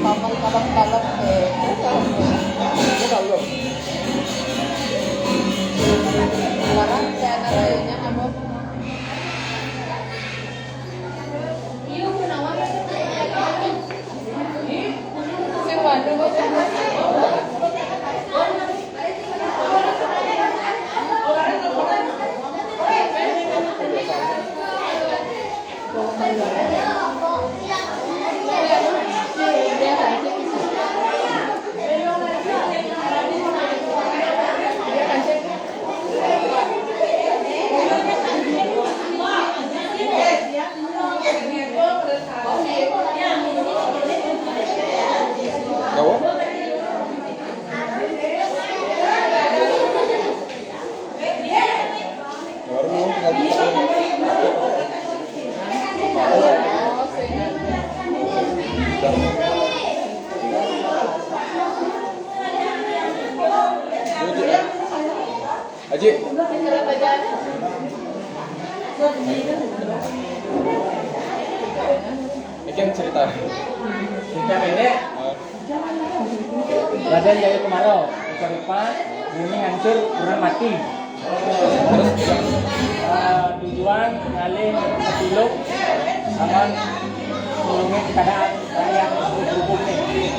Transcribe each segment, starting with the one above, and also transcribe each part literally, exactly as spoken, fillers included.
Paman kalap-kalap, eh. Sekarang saya nanya kamu. Aji. Ini kan cerita. Cerita pendek, Raden Jaya Kumaro, Iko Dipa, bumi hancur, urang mati. Terus, tujuan ngalih petiluk, amun nulungin keadaan rakyat gubuk-gubuk nih.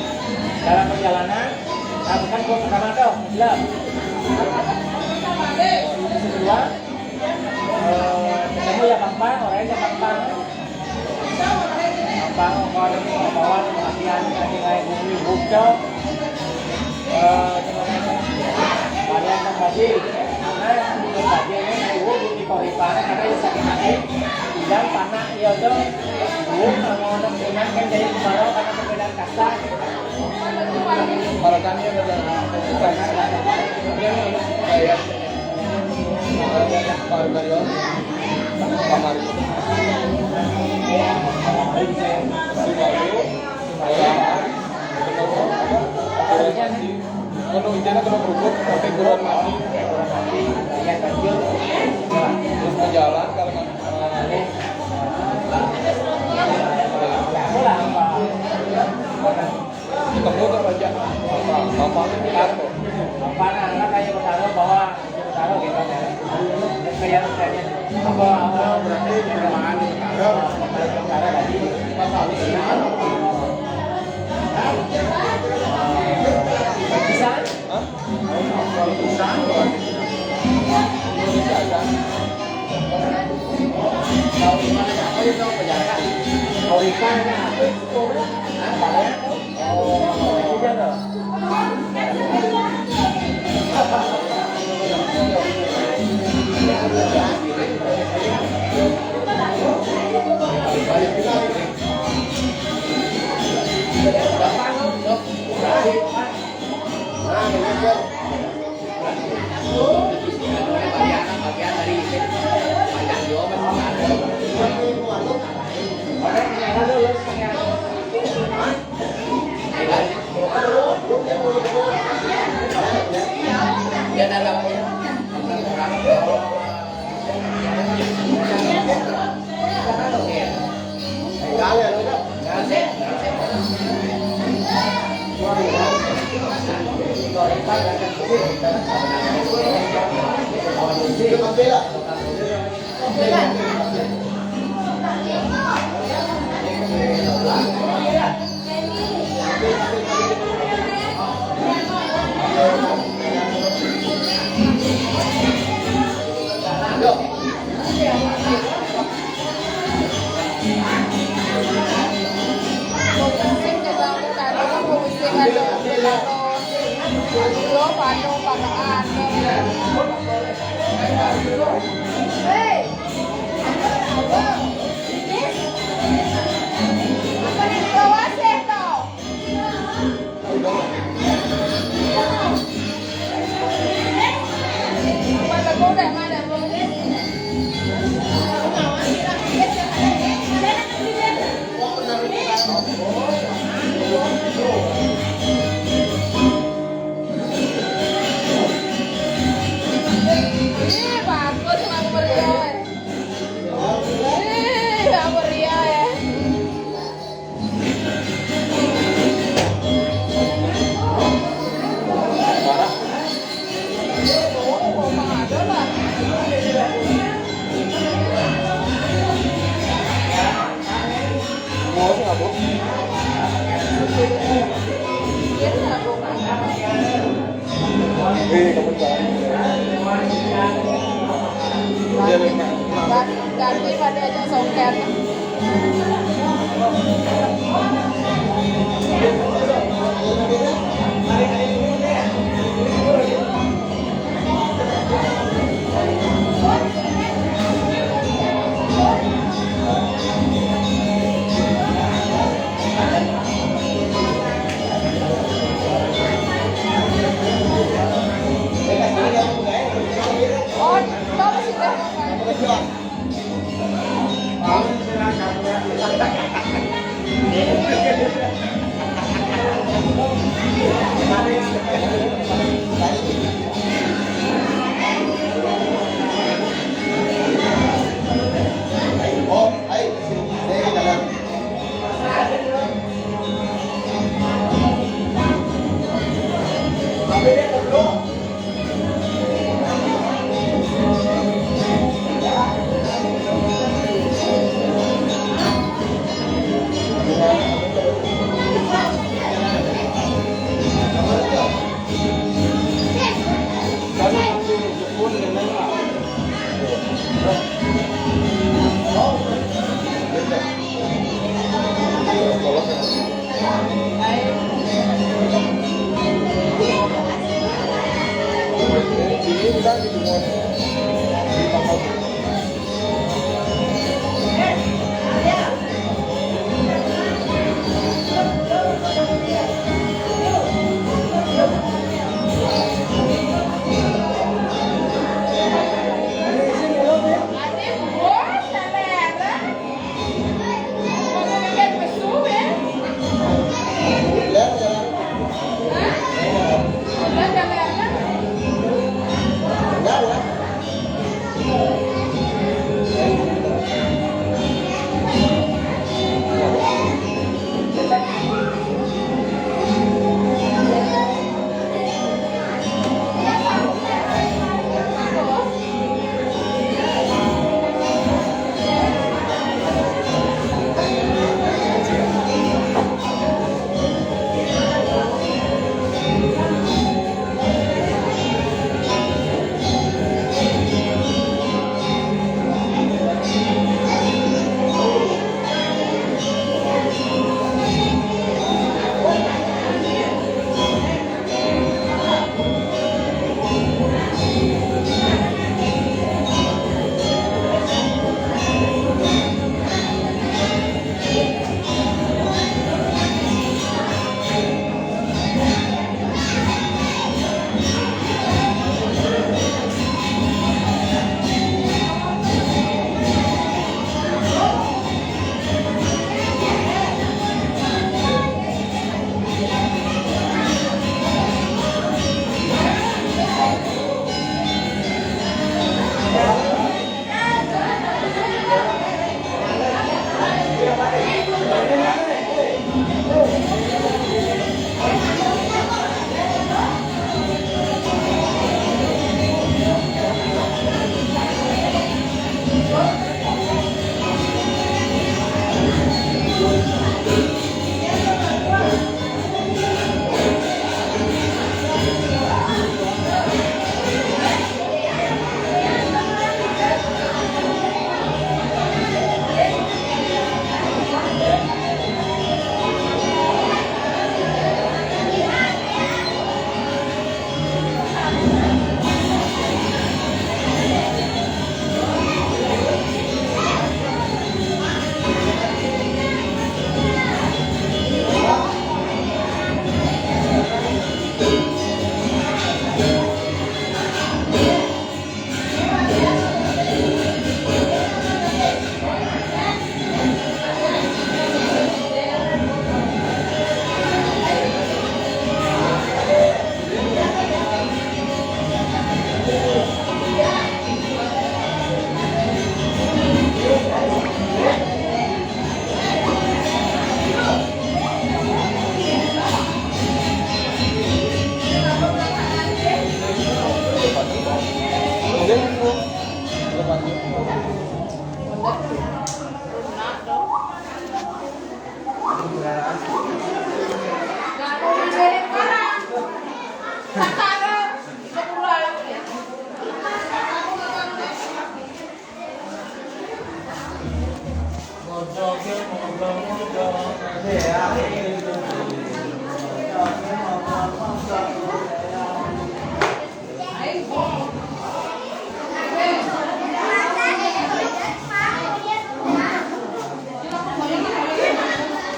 Dalam perjalanan, nah, bukan gua pertama tuh, belum. Kedua, eh, ketemu ya Bang Pang, orangnya Bang Pang. Bang Pang, orang bawa latihan, lagi naik bumi, bucok. Eh, kalian kan tadi, karena tadi ini naik bumi, di Koripang, karena ini sakit hati, dan panak, ya, tuh. Bu, sama orang Minang kan jadi kemarau karena perbedaan kasta. Para kami ada, yang kayak Pak Mario, Pak Mario, Pak Mario, kalau ijana kalau berubah, tapi kurang mati. Terus ke jalan, kalau nggak, eh, Ketemu tuh raja. Bapak, bapaknya bilang kok. Apa, nah, anak kayak Kotaro bawa Kotaro gitu kan. Kayak, kayak apa, apa, berarti perumahan di Kotaro. Kotaro tadi. Bapak ini gimana? Bisa? Hah? Bisa, Bos. Bisa, kan? Kalau gimana, apa itu penjara? Kalau ikan, nah, apa ya? Ih, bagus, Mang Meriah. Ih, Mang Meriah, ya. Ganti pada aja songket.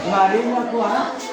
Mari, aku, ah.